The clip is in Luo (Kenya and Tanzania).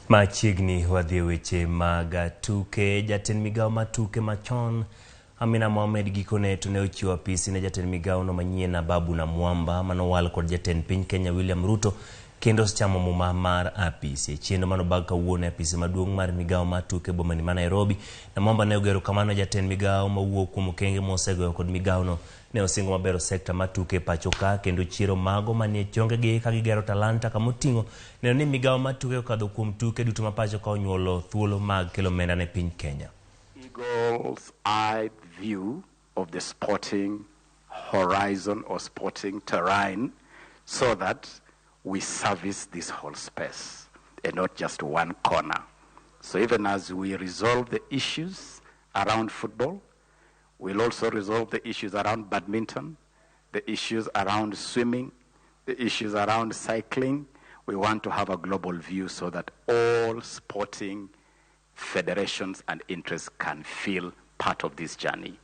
Machiegni wadhi e weche mag tuke. Jatend migawo mar tuke machon Amina Mohamed gikone to ne ochiwo apisi ne jatend migawo no manyien Ababu Namwamba manowal kod jatend piny Kenya William Ruto kendo osechamo muma mar apisi. E chenro manobag kawuono e apisi maduong' mar migawo mar tuke e bomani ma Nairobi, Namwamba ne ogero kamano jatend migawo mawuok kuom okenge mosegoyo kod migawo no ne osingo mabero sekta mar tuke e pacho ka kendo chiero mago manie chongegi ka gigero talanta kamoting'o neno ni migawo mar tuke okadho kuom tuke duto ma pacho ka onyuolo thuolo mag kelo omenda ne piny Kenya. Eagle's eye view of the sporting horizon or sporting terrain so that we service this whole space and not just one corner. So even as we resolve the issues around football, we'll also resolve the issues around badminton, the issues around swimming, the issues around cycling. We want to have a global view so that all sporting federations and interests can feel part of this journey.